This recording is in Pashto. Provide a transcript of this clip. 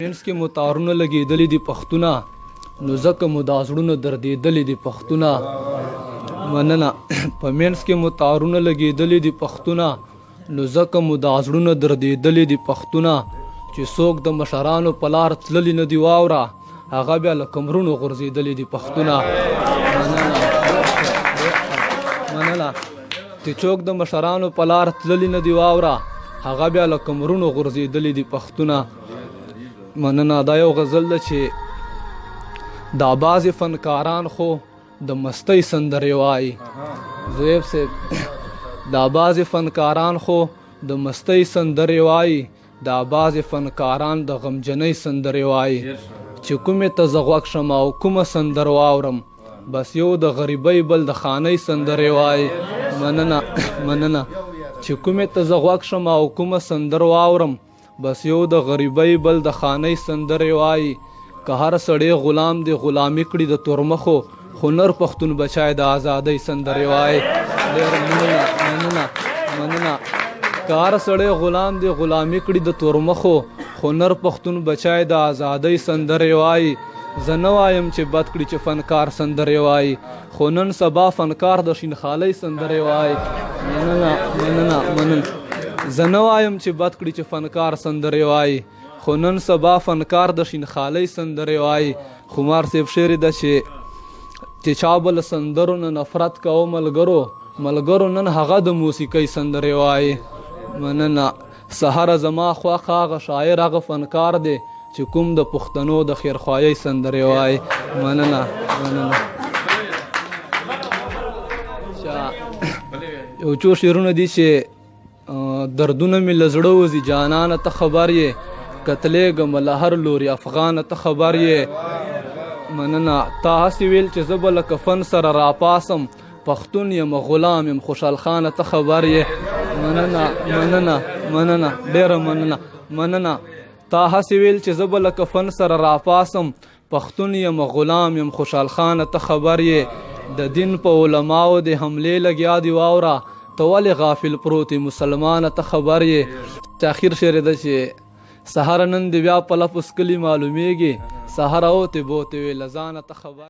منځ کې مو تارونه لګېدلي دي پښتونه، نو ځکه مو دا زړونه دردېدلي دي پښتونه. مننه. په منځ کې مو تارونه لګېدلي دي پښتونه، نو ځکه مو دا زړونه دردېدلي دي پښتونه. چې څوک د مشرانو په لار تللي نه دي واوره، هغه بیا له کمرونو غورځېدلي دي پښتونه. مننه مننه. چې څوک د مشرانو په لار تللي نه دي واوره، هغه بیا له کمرونو غورځېدلي دي پښتونه. مننه. دا یو غزل ده چې دا بعضې فنکاران خو د مستۍ سندرې وایي. زویب صاحب، دا بعضې فنکاران خو د مستۍ سندرې وایي، دا بعضې فنکاران د غمجنۍ سندرې وایي. چې کومې ته زه غوږ شم او کومه سندر واورم، بس یو د غریبۍ بل د خانۍ سندرې وایي. مننه مننه. چې کومې ته زه غوږ شم او کومه سندر واورم، بس یو د غریبۍ بل د خانۍ سندرې وایي. که هر سړی غلام دی غلامي کړي د تورمخو، خو نر پښتون بچای د ازادۍ سندرې وایي. ډېره مننه مننه مننه. که هر سړی غلام دی غلامي کړي د تورمخو، خو نر پښتون بچای د ازادۍ سندرې وایي. زه نه وایم چې بد کړي چې فنکار سندرې وایي، خو نن سبا فنکار د شینخالۍ سندرې وایي. مننه مننه مننه. زه نه وایم چې بد کړي چې فنکار سندرې وایي، خو نن سبا فنکار د شینخالۍ سندرې وایي. خمار صاحب شعر ده چې چا به له سندرو نه نفرت کوه ملګرو، ملګرو نن هغه د موسیقۍ سندرې وایي. مننه. سهاره زما خوښ هغه شاعر هغه فنکار دی چې کوم د پښتنو د خیرخواهۍ سندرې وایي. مننه مننه. یو څو شعرونه دي چې دردونه مې له زړه وځي جانانه ته خبر یې، قتلېږم له هر لوري افغانه ته خبر یې. مننه. تا هسې ویل چې زه به له کفن سره راپاسم، پښتون یم غلام یم خوشحال خانه ته خبر یې. مننه مننه مننه. ډېره مننه مننه. تا هسې ویل چې زه به له کفن سره راپاسم، پښتون یم غلام یم خوشحال خانه ته خبر یې. د دین په علماو دې حملې لګیا دي واوره، ته ولې غافل پروت یې مسلمانه ته خبر یې. چې اخر شعر ده چې سهار نن دې بیا په لفظ کلي معلومیږي، سهار اوتې بوتې وې له ځانه ته خبر.